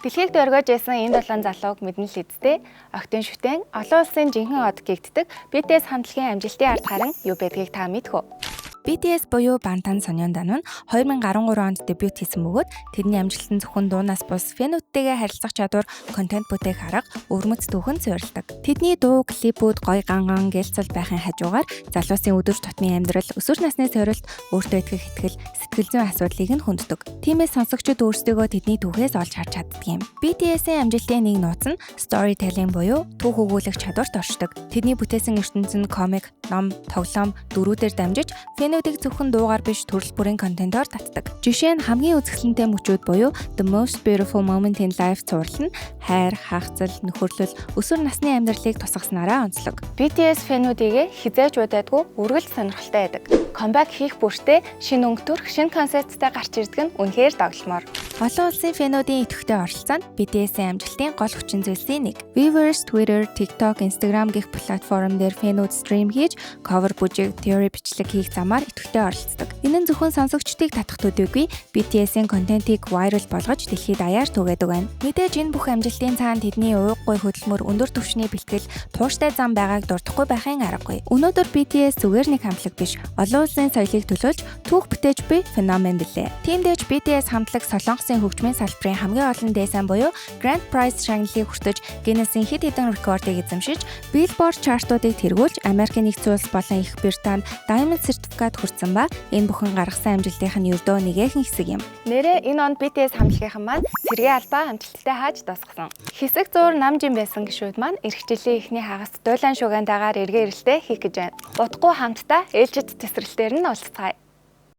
Дэлхийг дөргиож байсан энэ долоон залууг мэднэ л үсттэй. Октын шүтэн олон улсын жинхэнэ од гэгддэг BTS хамтлагийн амжилтын ард харан юу байдгийг та мэдэх үү? BTS буюу Бантан Сонёндан нь 2013 онд дебют хийсэн бөгөөд тэрний амжилт нь зөвхөн дуунаас бус фэнүүдтэйгээ харилцах чадвар, контент бүтээх арга, өвөрмөц түүхэн суурилдаг. Тэдний дуу, клипүүд гоё ган ган гэлцэл байхын хажуугаар залуусын өдөр тутмын амьдрал, өсвөр насны сорилт, өөртөө итгэх итгэл, сэтгэл зүйн асуудлыг нь хүнддэг. Тиймээс сонсогчид өөрсдийгөө тэдний түүхээс олж харж чаддаг юм. BTS-ийн амжилтын нэг нууц нь storytelling буюу түүх өгүүлэх чадварт оршдог. Тэдний бүтээсэн ертөнц нь комик, ном, тоглоом, дүрүүдээр дамжиж фэнүүдийг зөвхөн дуугаар биш төрөл бүрийн контентоор татдаг. Жишээ нь, хамгийн үзэсгэлэнтэй мөчүүд буюу The Most Beautiful Moment in Life цуврал нь хайр, хагацал, нөхөрлөл, өсвөр насны амьдралыг тусгаснараа онцлог. BTS фэнүүдийг хэзээ ч удаагүй үргэлж сонирхолтой байдаг. Comeback хийх бүртээ шинэ өнгө төрх, шинэ концепттай гарч ирдэг нь үнэхээр догдолмоор. Олон улсын фэнүүдийн идэвхтэй оролцоо нь BTS-ийн амжилтын гол хүчин зүйлсийн нэг. Weverse, Twitter, TikTok, Instagram гэх платформ дээр фэнүүд stream хийж, cover бүжиг, theory бичлэг хийх замаар идэвхтэй оролцдог. Энэ нь зөвхөн сонсогчдыг татах төдийгүй BTS-ийн контентыг viral болгож дэлхийд даяар түгээдэг байна. Мэдээж, энэ бүх амжилтын цаана тэдний ууггүй хөдөлмөр, өндөр түвшний бэлтгэл, тууштай зам байгааг дурдахгүй байхын аргагүй. Өнөөдөр BTS зүгээр нэг хамтлаг биш, олон улсын соёлыг төлөөлж түүх бүтээж буй феномен билээ. Тиймдээ ч BTS хамтлаг Солонгосын хөгжмийн салбарын хамгийн олон дээсэн буюу Grand Prize шагналыг хүртэж, Guinness-ийн хэд хэдэн рекордыг эзэмшиж, Billboard chart-уудыг тэргүүлж, Америкийн Нэгдсэн Улс болон Их Британд Diamond сертификат хүртсэн ба энэ бүхэн гаргасан амжилтынх нь ердөө нэгэхэн хэсэг юм. Нээрээ энэ онд BTS хамтлагийнхан маань цэргийн албаа амжилттай хааж дуусгасан. Хэсэг зуур Намжин байсан гишүүд маань ирэх жилийн эхний хагаст дуйлан шугаантайгаар эргээ эрэлтээ хийх гэж байна. Удахгүй хамтдаа ээлжит тесрэлтээр нь уулзацгаая.